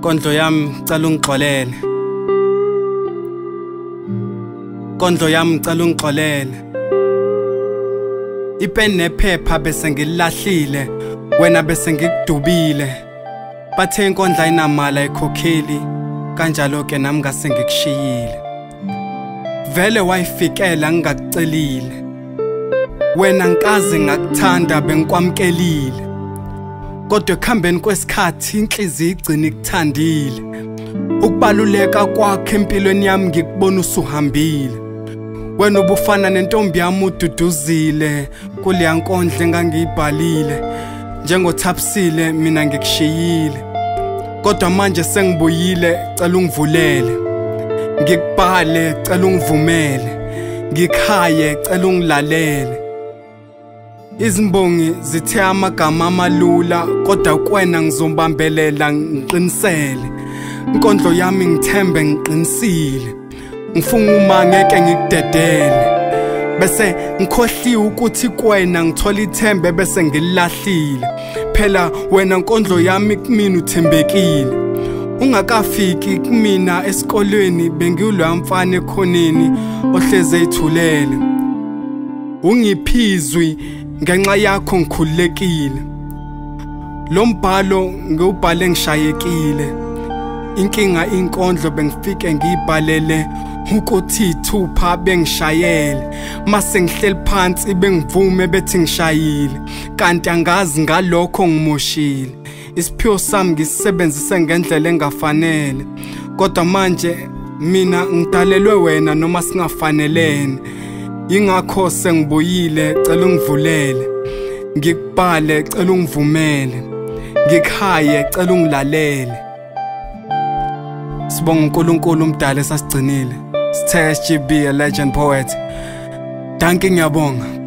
Kondlo yami cela ungixolele. Kondlo yami cela ungixolele. Ipeni nephepha bese ngilahlile, wena bese ngikudubile. Bathe inkondla inamali ayikhokheli, kanjalo ke nami ngase ngikushiyile. Vele wayifikela ngingakucelile. Wena ngikaze ngakuthanda bengikwamkelile. Kodwa ekuhambeni kwesikhathi inhliziyo igcina ikuthandile. Ukubaluleka kwakho empilweni yami ngikubona usuhambile. Wena ubufana nentombi yami ududuzile kuleya nkondlo engangiyibhalile. Njengothapsile mina ngikushiyile. Kodwa manje sengibuyile, cela ungivulele. Ngikubhale, cela ungivumele. Ngikhaye, cela ungilalele. Izimbongi zithe amagama amalula, kodwa kuwena ngizobambelela ngiqinisele. Inkondlo yami ngithembe ngiqinisile. Ngifunga uma ngeke ngikudedele. Bese ngikhohliwe ukuthi kuwena ngithola ithembe bese ngilahlile. Phela wena nkondlo yami kumina uthembekile. Ungakafiki kumina esikolweni bengiwuloya mfana ekhoneni ohleze ethulele. Ungiphizwi ngenxa yakho ngikhululekile. Lo mbhalo ngiwubhale ngishayekile. Inkinga inkondlo bengifike ngiyibhalele ukuthi ithupha bengishayele. Mase ngihleli phansi bengivume bethi ngishayile, kanti angazi ngalokho ngimoshile. Isiphiwo sami ngisebenzise ngendlela engafanele. Kodwa manje mina ngidalelwe wena noma singafanelene. Ingakho sengibuyile, cela ungivulele. Ngikubhale, cela ungivumele. Ngikhaye, cela ungilalele. Sibonga uNkulunkulu umdala esasigcinile. Sithe SGB, a legend poet. Dankie, ngiyabonga.